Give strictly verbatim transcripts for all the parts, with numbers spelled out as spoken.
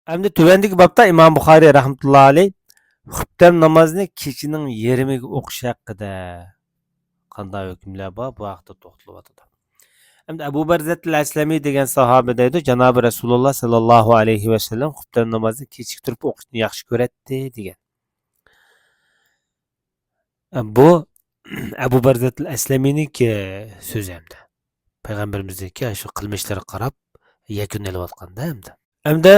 ئەمدى تۆۋەندىكى بابتا ئىمام بۇخارىي رەھمەتۇللا ئەلەيھ خۇپتەن نامازنى كېچىنىڭ يېرىمىگە ئوقۇش ھەققىدە قانداق ھۆكۈملەر بار، بۇ ھەقتە توختىلىۋاتىدۇ. ئەمدى ئەبۇ بەرزەتىل ئەسلەمى دېگەن ساھابە دەيدۇ، جانابى رەسۇلۇللا ساللاللاھۇ ئەلەيھى ۋەسەللەم خۇپتەن نامازنى كېچىكتۈرۈپ ئوقۇشنى ياخشى كۆرەتتى دېگەن. بۇ ئەبۇ بەرزەتىل ئەسلەمىنىڭكى سۆزى ئەمدى. پەيغەمبىرىمىزنىڭكى شۇ قىلمىشلىرىغا قاراپ يەكۈن ئېلىۋاتقاندا ئەمدى. ئەمدى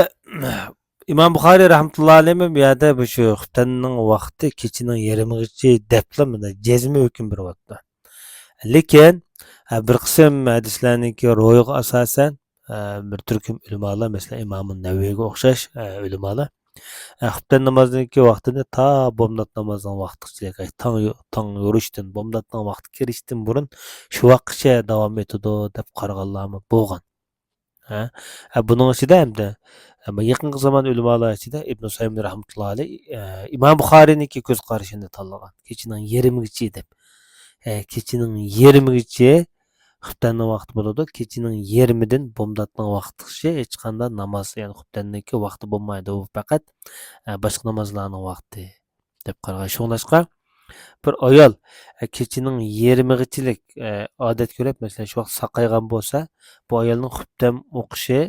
ئىمام بۇخارىي رەھمەتۇللا ئەلەيھىمۇ بۇ يەردە بۇ شۇ خۇپتەننىڭ ۋاقتى كېچىنىڭ يېرىمىغىچە دەپلا مانا جەزمىي ھۆكۈم بېرىۋاتىدۇ. لېكىن، ھە، بىر قىسىم ھەدىسلەرنىڭكى روھىغا ئاساسەن، ھە، بىر تۈركۈم ئۆلىمالار، مەسىلەن، ئىمامۇ نەۋەۋىگە ئوخشاش، ھە، ئۆلىمالار، ھە، خۇپتەن نامازىنىڭكى ۋاقتىنى تا بومدات نامازنىڭ ۋاقتىغىچە، تاڭ يو-، تاڭ يورۇشتىن، بومداتنىڭ ۋاقتى كىرىشتىن بۇرۇن شۇ ۋاقىتقىچە داۋام ئېتىدۇ، دەپ قارىغانلارمۇ بولغان. ھە؟ ھە، بۇنىڭ ئىچىدە ئەمدى، ئەمما يېقىنقى زامان ئۆلىمالار ئىچىدە ئىبن ئۇسەيمىن رەھمەتۇللا ئەلەيھ، ئە، ئىمام بۇخارىينىڭكى كۆز قارىشىنى تاللىغان. كېچىنىڭ يېرىمىگىچە دەپ. ئە، كېچىنىڭ يېرىمىگىچە خۇپتەننىڭ ۋاقتى بولىدۇ. كېچىنىڭ يېرىمىدىن بومداتنىڭ ۋاقتىغىچە ھېچقانداق ناماز، يەنى خۇپتەننىڭكى ۋاقتى بولمايدۇ. ئۇ پەقەت، ئە، باشقا نامازلارنىڭ ۋاقتى دەپ قارىغان. شۇڭلاشقا بىر ئايال، ئە، كېچىنىڭ يېرىمىغىچىلىك، ئە، ئادەت كۆرۈپ، مەسىلەن، شۇ ۋاقىت ساقايغان بولسا، بۇ ئايالنىڭ خۇپتەن ئوقۇشى،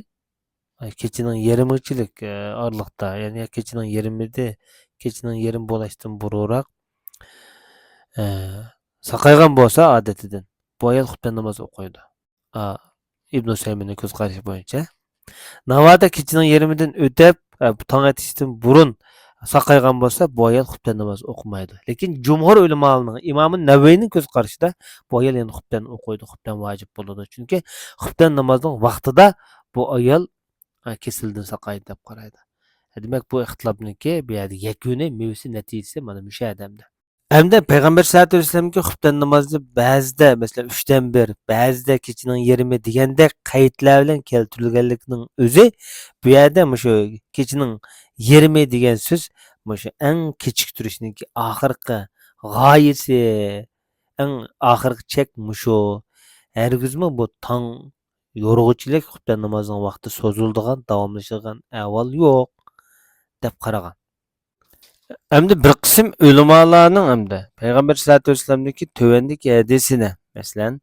ئە، كېچىنىڭ يېرىمىغىچىلىك، ئە، ئارىلىقتا، يەنى كېچىنىڭ يېرىمىدى، كېچىنىڭ يېرىمى بولۇشتىن بۇرۇنراق، ئە، ساقايغان بولسا ئادىتىدىن، بۇ ئايال خۇپتەن ناماز ئوقۇيدۇ. ئا، ئىبن ئۇسەيمىننىڭ كۆز قارىشى بويىچە. ناۋادا كېچىنىڭ يېرىمىدىن ئۆتۈپ، ئە، تاڭ ئېتىشتىن بۇرۇن ساقايغان بولسا، بۇ ئايال خۇپتەن ناماز ئوقۇمايدۇ. لېكىن جۇمھۇر ئۆلىمالارنىڭ، ئىمامى نەۋەۋىنىڭ كۆز قارىشىدا بۇ ئايال يەنە خۇپتەن ئوقۇيدۇ، خۇپتەن ۋاجىپ بولىدۇ. چۈنكى خۇپتەن نامازنىڭ ۋاقتىدا بۇ ئايال، ئە، كېسىلدىن ساقايدى دەپ قارايدۇ. دېمەك، بۇ ئىختىلاپنىڭكى بۇ يەردە يەكۈنى، مېۋىسى، نەتىجىسى مانا مۇشۇ يەردە ئەمدى. ئەمدى پەيغەمبەر سەللەللاھۇ ئەلەيھى ۋەسەللەمگە خۇپتەن نامازنى بەزىدە، مەسىلەن، ئۈچتىن بىر، بەزىدە كېچىنىڭ يېرىمى دېگەندەك قەيتلەر بىلەن كەلتۈرۈلگەنلىكىنىڭ ئۆزى بۇ يەردە مۇشۇ كېچىنىڭ يېرىمى دېگەن سۆز مۇشۇ ئەڭ كېچىكتۈرۈشنىڭكى ئاخىرقى غايىسى، ئەڭ ئاخىرقى چەك مۇشۇ. ھەرگىزمۇ بۇ تاڭ يورۇغۇچىلىك خۇپتەن نامازنىڭ ۋاقتى سوزۇلىدىغان، داۋاملىشىدىغان ئەھۋال يوق، دەپ قارىغان. ئەمدى بىر قىسىم ئۆلىمالارنىڭ ئەمدى پەيغەمبەر سەللەللاھۇ ئەلەيھى ۋەسەللەمدىكى تۆۋەندىكى ھەدىسىنى، مەسىلەن،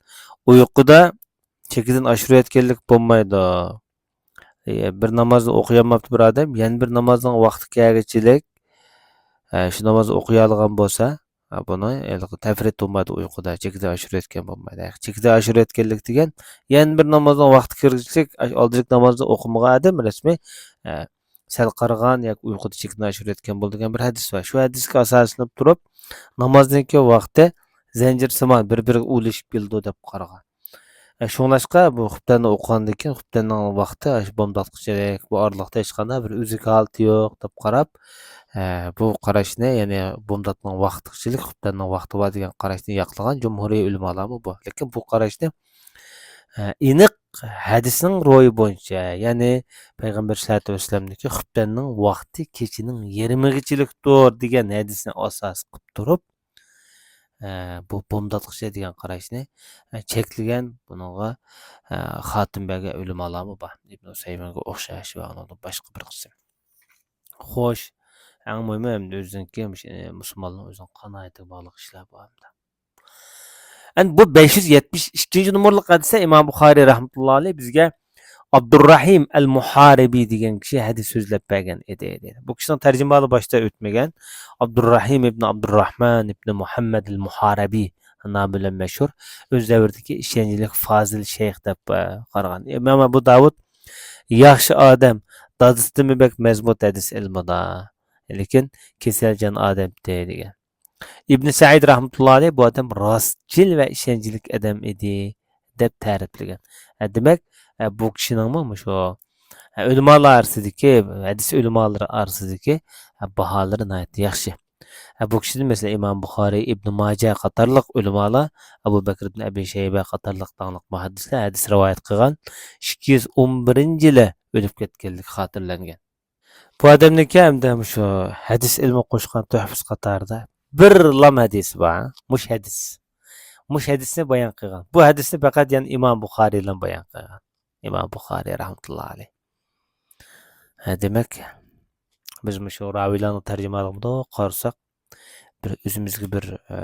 ئۇيقۇدا چېكىدىن ئاشۇرۇۋەتكەنلىك بولمايدۇ. ئى، بىر نامازنى ئوقۇيالماپتۇ بىر ئادەم، يەنە بىر نامازنىڭ ۋاقتى كەلگۈچىلىك، ئە، شۇ نامازنى ئوقۇيالىغان بولسا، ئە، بۇنى ھېلىقى تەفرىت بولمايدۇ ئۇيقۇدا، چېكىدىن ئاشۇرۇۋەتكەن بولمايدۇ. چېكىدىن ئاشۇرۇۋەتكەنلىك دېگەن، يەنە بىر نامازنىڭ ۋاقتى كىرگۈچىلىك، ئاشۇ ئالدىدىكى نامازنى ئوقۇمىغان ئادەم رەسمىي، ئە، سەل قارىغان ياكى ئۇيقۇدا چېكىدىن ئاشۇرۇۋەتكەن بولىدۇ دېگەن بىر ھەدىس بار. شۇ ھەدىسكە ئاساسلىنىپ تۇرۇپ، نامازنىڭكى ۋاقتى زەنجىرسىمان بىر-بىرىگە ئۇلىشىپ كېلىدۇ دەپ قارىغان. ئە، شۇڭلاشقا بۇ خۇپتەننى ئوقۇغاندىن كېيىن خۇپتەننىڭ ۋاقتى ئاشۇ بومداتقىچىلىك، بۇ ئارىلىقتا ھېچقانداق بىر ئۈزۈك ھالىتى يوق دەپ قاراپ، ئە، بۇ قاراشنى، يەنى بومداتنىڭ ۋاقتىغىچىلىك خۇپتەننىڭ ۋاقتى بار دېگەن قاراشنى ياقلىغان جۇمھۇرىي ئۆلىمالارمۇ بار. لېكىن بۇ قاراشنى، ئە، ئېنىق ھەدىسنىڭ روھى بويىچە، يەنى پەيغەمبەر سەللەللاھۇ ئەلەيھى ۋەسەللەمدىكى خۇپتەننىڭ ۋاقتى كېچىنىڭ يېرىمىغىچىلىكتۇر دېگەن ھەدىسنى ئاساس قىلىپ تۇرۇپ، ئە، بۇ بومداتقۇچە دېگەن قاراشنى، ئە، چەكلىگەن. بۇنىڭغا، ئە، خاتىم بەرگەن ئۆلىمالارمۇ بار. ئىبن ئۇسەيمىنگە ئوخشاش ۋە ئۇنىڭدىن باشقا بىر قىسىم. خوش، ئەڭ مۇھىمى ئەمدى ئۆزىنىڭكى مۇشۇ، ئە، مۇسۇلمانلارنىڭ ئۆزىنىڭ قانائىتىگە باغلىق ئىشلار بۇ ئەمدى. ئەمدى بۇ بەش يۈز يەتمىش ئىككىنچى نومۇرلۇق ھەدىسە ئىمام بۇخارىي رەھمەتۇللا ئەلەيھ بىزگە ئابدۇررەھىم ئەل مۇھارىبى دېگەن كىشى ھەدىس سۆزلەپ بەرگەن ئىدى، دەيدۇ. بۇ كىشىنىڭ تەرجىمىھالى باشتا ئۆتمىگەن. ئابدۇررەھىم ئىبن ئابدۇرراھمان ئىبن مۇھەممەد ئەل مۇھارىبى نامى بىلەن مەشھۇر. ئۆز دەۋرىدىكى ئىشەنچلىك فازىل شەيخ دەپ، ئە، قارىغان. ئىمام ئەبۇ داۋۇد ياخشى ئادەم، دادىسىدىنمۇ بەك مەزمۇت ھەدىس ئىلمىدا. لېكىن كېسەلچان ئادەمتى دېگەن. ئىبن سەئىد رەھمەتۇللا ئەلەيھ بۇ ئادەم راستچىل ۋە ئىشەنچلىك ئادەم ئىدى، دەپ تەرىپلىگەن. ھە، دېمەك، ھە، بۇ كىشىنىڭمۇ مۇشۇ، ھە، ئۆلىمالار ئارىسىدىكى، ھەدىس ئۆلىمالىرى ئارىسىدىكى، ھە، باھالىرى ناھايىتى ياخشى. ھە، بۇ كىشىدىن، مەسىلەن، ئىمام بۇخارىي، ئىبن ماجە قاتارلىق ئۆلىمالار، ئەبۇ بەكىر ئىبن ئەبى شەيبە قاتارلىق داڭلىق مۇھەددىسلەر ھەدىس رىۋايەت قىلغان، ئىككى يۈز ئون بىرىنچى يىلى ئۆلۈپ كەتكەنلىكى خاتىرىلەنگەن. بۇ ئادەمنىڭكى ھەمدە مۇشۇ ھەدىس ئىلمى قوشقان تۆھپىسى قاتارىدا بىرلام ھەدىسى بار. مۇش ھەدىس. مۇش ھەدىسنى بايان قىلغان. بۇ ھەدىسنى پەقەت يەنە ئىمام بۇخارىيلا بايان قىلغان. ئىمام بۇخارىي رەھمەتۇللا ئەلەيھ. ئە، دېمەك، بىز مۇشۇ راۋىيلارنىڭ تەرجىمىھالىغا مۇنداق قارىساق، بىر ئۆزىمىزگە بىر، ئە،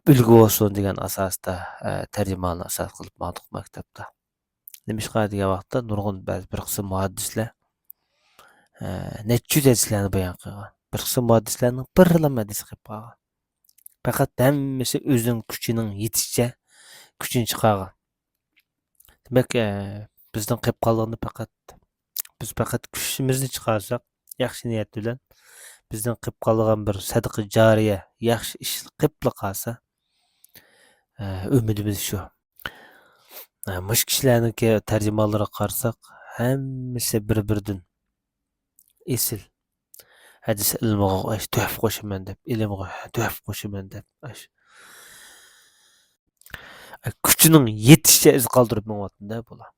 ئۈلگە بولسۇن دېگەن ئاساستا، ئە، تەرجىمىھالنى ئاساس قىلىپ ماڭدۇق مەكتەپتە. نېمىشقا دېگەن ۋاقىتتا نۇرغۇن بەزى بىر قىسىم مۇھەددىسلەر، ئە، نەچچە يۈز ھەدىسلەرنى بايان قىلغان. بىر قىسىم مۇھەددىسلەرنىڭ بىرلىمۇ ھەدىسى قېلىپ قالغان. پەقەت ھەممىسى ئۆزىنىڭ كۈچىنىڭ يېتىشىچە كۈچىنى چىقارغان. دېمەك، ئە، بىزدىن قېلىپ قالغىنى پەقەت، بىز پەقەت كۈچىمىزنى چىقارساق، ياخشى نىيەت بىلەن بىزدىن قېلىپ قالغان بىر سەدىقە جارىيە، ياخشى ئىش قېلىپلا قالسا، ئە، ئۈمىدىمىز شۇ. ئە، مۇشۇ كىشىلەرنىڭكى تەرجىمىھاللىرىغا قارىساق، ھەممىسى بىر-بىرىدىن ئېسىل. ھەدىس ئىلمىغا ئاش تۆھپە قوشىمەن دەپ، ئىلىمغا تۆھپە قوشىمەن دەپ، ئاش. ئە، كۈچىنىڭ يېتىشىچە ئىز قالدۇرۇپ مېڭىۋاتىدۇ بۇلار.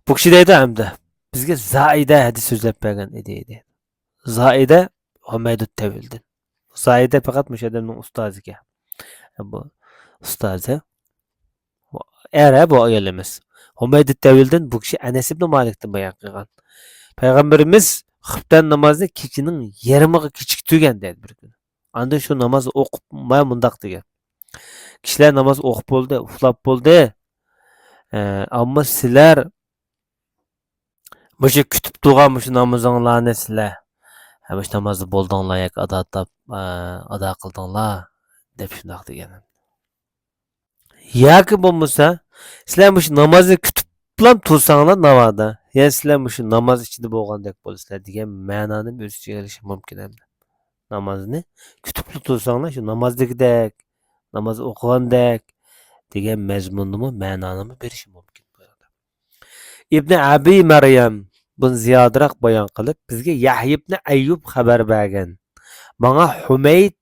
بۇ كىشى دەيدۇ ھەمدە، بىزگە زائىدە ھەدىس سۆزلەپ بەرگەن ئىدى، دەيدۇ. زائىدە ھۇمەيدۇت تەۋىلدىن. زائىدە پەقەت مۇشۇ ئادەمنىڭ ئۇستازىكەن. بۇ ئۇستازى. ئەر ھە، بۇ ئايال ئەمەس. ھۇمەيدۇت تەۋىلدىن بۇ كىشى ئەنەس ئىبنى مالىكتىن بايان قىلغان. پەيغەمبىرىمىز خۇپتەن نامازنى كېچىنىڭ يېرىمىغا كېچىكتۈرگەن دەيدۇ بىر كۈنى. ئاندىن شۇ نامازنى ئوقۇپ، مانا مۇنداق دېگەن. كىشىلەر ناماز ئوقۇپ بولدى، ئۇخلاپ بولدى. ئە، ئەمما سىلەر مۇشۇ كۈتۈپ تۇرغان مۇشۇ نامىزىڭلارنى سىلەر، ھە، مۇشۇ نامازدا بولدۇڭلار ياكى ئادا، ئادا، ئادا قىلدىڭلار، دەپ شۇنداق دېگەن. ياكى بولمىسا، سىلەر مۇشۇ نامازنى كۈتۈپلا تۇرساڭلار ناۋادا، يەنى سىلەر مۇشۇ ناماز ئىچىدە بولغاندەك بولىسىلەر دېگەن مەنانى ئۆز ئىچىگە ئېلىشى مۇمكىن ئەمدى. نامازنى كۈتۈپلا تۇرساڭلار، شۇ نامازدىكىدەك، ناماز ئوقۇغاندەك دېگەن مەزمۇننىمۇ، مەنانىمۇ بېرىشى مۇمكىن. ئىبنى ئەبى مەريەم بۇنى زىيادىراق بايان قىلىپ، بىزگە يەھيا ئىبنى ئەييۇب خەۋەر بەرگەن. ماڭا ھۇمەيد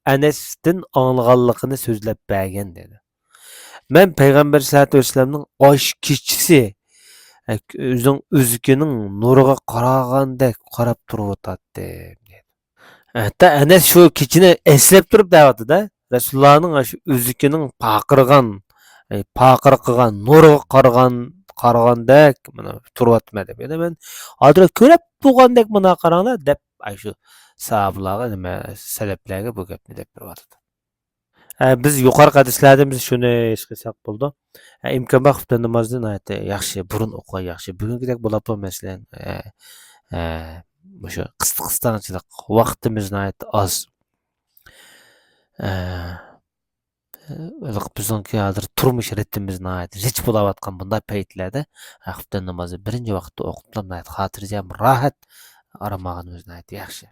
ئەنەستىن ئاڭلىغانلىقىنى سۆزلەپ بەرگەن، دېدى. مەن پەيغەمبەر سەللەللاھۇ ئەلەيھى ۋەسەللەمنىڭ ئاش كېچىسى، ئۆزىنىڭ ئۆزىكىنىڭ نۇرىغا قارىغاندەك قاراپ تۇرۇۋاتاتتىم، دېدى. ھەتتا ئەنەس شۇ كېچىنى ئەسلەپ تۇرۇپ دەۋاتىدۇ، رەسۇلۇللانىڭ شۇ ئۆزىكىنىڭ پارقىرىغان، ئەي، پارقىرىقىغان نۇرىغا قارىغان، قارىغاندەك مانا تۇرۇۋاتىمەن دەپ. يەنى مەن ھازىر كۆرۈپ تۇرغاندەك مانا قاراڭلار دەپ، ئاي، شۇ ساھابىلارغا، نېمە، سەلەپلەرگە بۇ گەپنى دەپ بېرىۋاتىدۇ. ئە، بىز يۇقىرىقى ھەدىسلەردىن بىز شۇنى ھېس قىلساق بولىدۇ. ئە، ئىمكان بار خۇپتەن نامازنى ناھايىتى ياخشى، بۇرۇن ئوقۇغان ياخشى. بۈگۈنكىدەك بولۇپمۇ، مەسىلەن، ئە، ئە، مۇشۇ قىستاق-قىستاڭچىلىق ۋاقتىمىز ناھايىتى ئاز. ئە، بىزنىڭكى ھازىر تۇرمۇش رىتىمىمىز ناھايىتى زىچ بولاۋاتقان بۇنداق پەيتلەردە، ئە، خۇپتەن نامازنى بىرىنچى ۋاقىتتا ئوقۇپلا ناھايىتى خاتىرجەم، راھەت ئارام ئالغىنىمىز ناھايىتى ياخشى.